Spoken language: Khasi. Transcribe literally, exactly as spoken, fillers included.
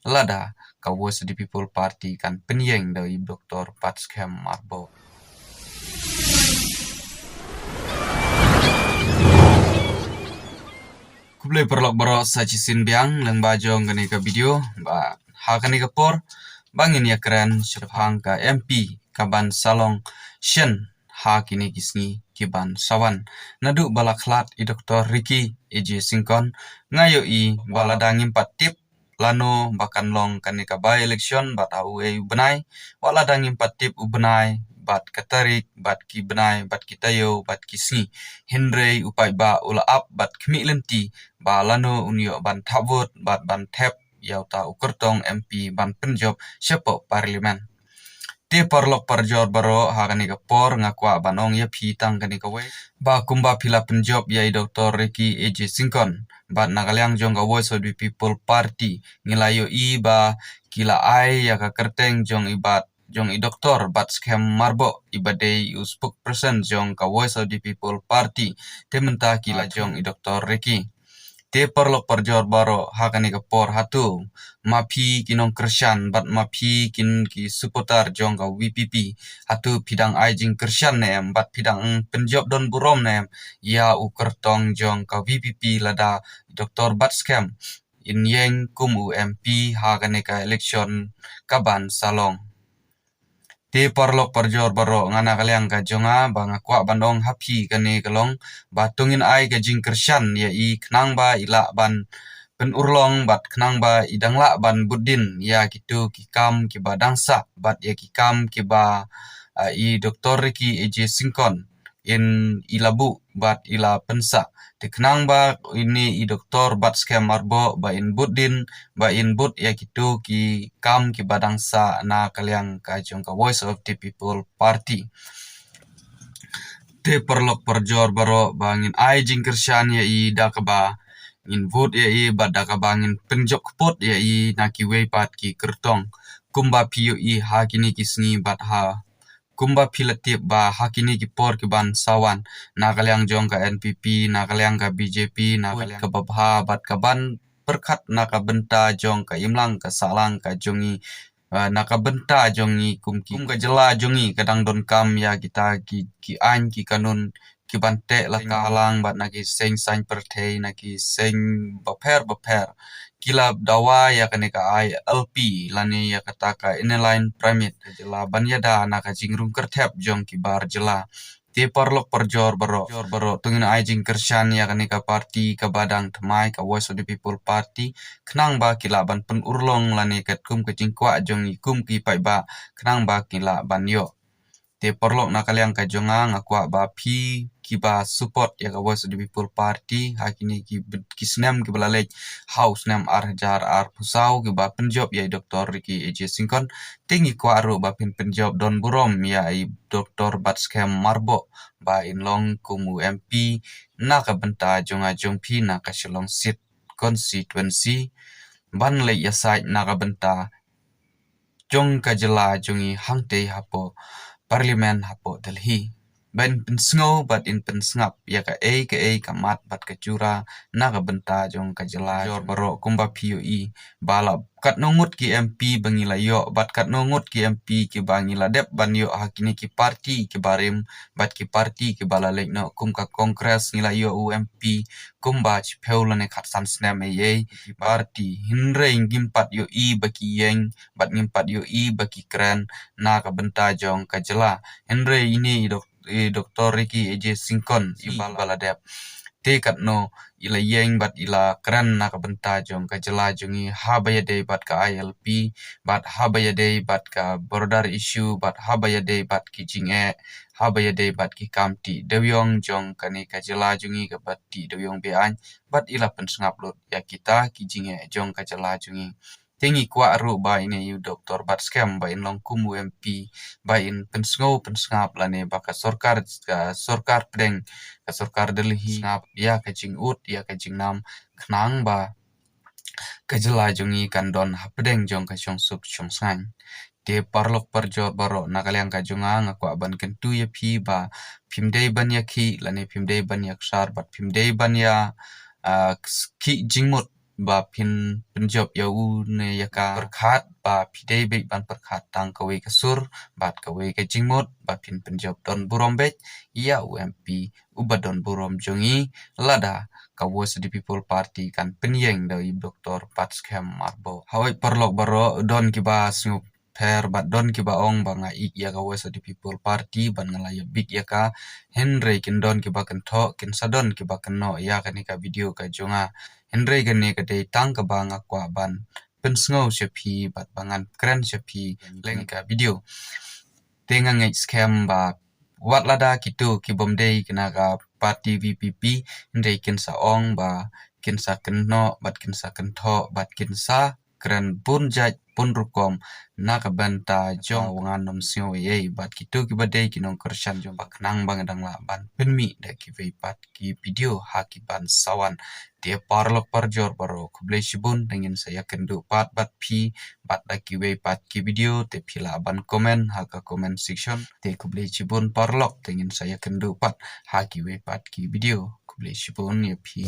lada ka Voice of the People Party kan pynïeng da i Doktor Batskhem Myrboh. Khublei paralok baroh, sa shisien biang lyngba jong kane ka video ba ha kane ka por ba ngin ïakren shaphang ka M P ka ban sa long shen ha kine ki sngi ki ban sa wan. Naduh ba la khlad i Doktor Ricky A J Syngkon, nga ïohi ba lada ngim pat tip lano ba kan long kane ka by-election bad ha uei u bnai, wat lada ngim pat tip u bnai bad ka tarik bad ki bnai bad ki taïew bad ki sngi. Hynrei u paidbah u la ap bad khmih lynti ba lano un ïoh ban thap vote bad ban thep ïa uta u kyrtong M P ban pynjop shapoh Parliament. Te paralok parajor baroh, ha kane ka por nga kwah ban ong ïa phi tang kane kawei ba kumba phi la pynjop ïa i Doktor Ricky A J Syngkon bad na ka liang jong ka Voice of the People Party ngi la ïohi ba ki la ai ïa ka kyrteng jong i Bat jong i Doktor Batskhem Myrboh, i ba dei u spokesperson jong ka Voice of the People Party, te mynta ki la jong i Doktor Ricky. Te paralok parajor baroh, ha kane ka por hato ma phi ki nongkyrshan bad ma phi kin ki supporter jong ka V P P, hato phi dang ai jingkyrshan ne em bad phi dang pynjop don burom ne em ïa u kyrtong jong ka V P P lada Doktor Batskhem in ïeng kum u M P ha kane ka election ka ban sa long? Te paralok parajor baroh, nga na ka liang ka jong nga ba nga kwah ban ong ha phi kane ka long ba to ngin ai ka jingkyrshan ïa i khnang ba i lah ban pynurlong bad khnang ba i dang lah ban bud dien ïa kito ki kam kiba dang sah bad ïa ki kam kiba, ah, i Doktor Ricky A J Syngkon in i la buh bad i la pynsah. Te khnang ba ine i Doktor Batskhem Myrboh ba in bud dien, ba in bud ïa kito ki kam kiba dang sah na ka liang ka jong ka Voice of the People Party. Te paralok parajor baroh, ba ngin ai jingkyrshan ïa i da kaba ngin vote ïa i bad da kaba ngin pynjop kput ïa i na kiwei pat ki kyrtong. Kumba phi ïohi ha kine ki sngi bad ha kumba phi la tip ba ha kine ki por ki ban sa wan, na ka liang jong ka N P P, na ka liang ka B J P, na ka liang ka babha bad ka ban pyrkhat na ka bynta jong ka imlang ka sahlang ka jong i, ah, na ka bynta jong i kum ki, kum ka jylla jong i ka dang donkam ïa kita ki, ki aiñ ki kanun ki ban teh la ka lang bad na ki seng saiñ pyrthei, na ki seng bapher bapher. Ki la dawa ïa kane ka I L P lane ïa kata ka Inner Line Permit ka jylla ban ïada na ka jingrung kyrthep jong ki bar jylla. Te paralok parajor baroh, jor baroh, to ngin ai jingkyrshan ïa kane ka party kaba dang thymmai, ka Voice of the People Party, khnang ba ki lah ban pynurlong lane katkum ka jingkwah jong i kum ki paidbah, khnang ba ki lah ban ïoh. Te paralok na ka liang ka jong nga, nga kwah ba phi kiba support ïa ka Voice of the People Party ha kine ki, ki snem kiba la leit, ha u snem ar hajar arphew saw kiba pynjop ïa i Doktor Ricky A J Syngkon, te ngi kwah ruh ba phin pynjop don burom ïa i Doktor Batskhem Myrboh ba in long kum u M P na ka bynta jong nga jong phi na ka Shillong Seat Constituency ban leit ïasaid na ka bynta jong ka jylla jong i hangtei hapoh Parliament hapoh Delhi. Ba in pynsngew bad in pynsngap ïa kaei kaei ka mat bad ka jura na ka bynta jong ka jylla. Jor baroh, kumba phi ïohi ba la katno ngut ki M P ba ngi la ïoh bad katno ngut ki M P kiba ngi la dep ban ïoh ha kine ki party kiba rim bad ki party kiba la leit noh, kum ka Congress ngi la ïoh u M P kumba shiphew lane khatsan snem ei ei ki party, hynrei ngim pat ïohi ba ki ïeng bad ngim pat ïohi ba ki kren na ka bynta jong ka jylla. Hynrei ine i dok-, i Doktor Ricky A J Syngkon i ba la dep. Te katno i la ïeng bad i la kren na ka bynta jong ka jylla jong i haba ïadei bad ka I L P, bad haba ïadei bad ka border issue, bad haba ïadei bad ki jingeh, haba ïadei bad ki kam tih dewïong jong kane ka jylla jong i kaba tih dewïong be-aiñ, bad i la pynsngap lut ïa kita ki jingeh jong ka jylla jong i. Te ngi kwah ruh ba ine i u Doktor Batskhem ba in long kum u M P ba in pynsngew pynsngap lane ba ka sorkar, ka sorkar pdeng, ka sorkar Delhi sngap ïa ka jingud, ïa ka jingnam khnang ba ka jylla jong i kan don hapdeng jong ka shongsuk shongsaiñ. Te paralok parajor baroh, na ka liang ka jong nga, nga kwah ban kyntu ïa phi ba phim dei ban ïakhih lane phim dei ban ïakshar bad phim dei ban ïa, ah, khih jingmut ba phin pynjop ïa u ne ïa ka, pyrkhat ba phi dei beit ban pyrkhat tang kawei ka sur bad kawei ka jingmut ba phin pynjop don burom beit ïa u M P uba don burom jong ngi, lada ka Voice of the People Party kan pynïeng da i Doktor Batskhem Myrboh. Hawei paralok baroh, don kiba sngew pher bad don kiba ong ba nga ïeit ïa ka Voice of the People Party bad nga la ïa bit ïa ka. Hynrei kin don kiba kynthoh, kin sa don kiba kynnoh ïa kane ka video ka jong nga. Hynrei kane ka dei tang kaba nga kwah ban pynsngew sha phi bad ba ngan kren sha phi lem ka video. Te nga ngeit skhem ba wat lada kito ki bym dei kane ka party V P P, hynrei kin sa ong ba kin sa kynnoh bad kin sa kynthoh bad kin sa kren bun jait bun rukom na ka bynta jong nga. Ngam sngew ei ei bad kito kiba dei ki nongkyrshan jong ba khnang ba nga dang lah ban pynmih da kiwei pat ki video ha ki ban sa wan. Te paralok parajor baroh, khublei shibun, te ngin sa ïakynduh pat bad phi bad da kiwei pat ki video. Te phi lah ban comment ha ka comment section. Te khublei shibun paralok, te ngin sa ïakynduh pat ha kiwei pat ki video. Khublei shibun ïa phi.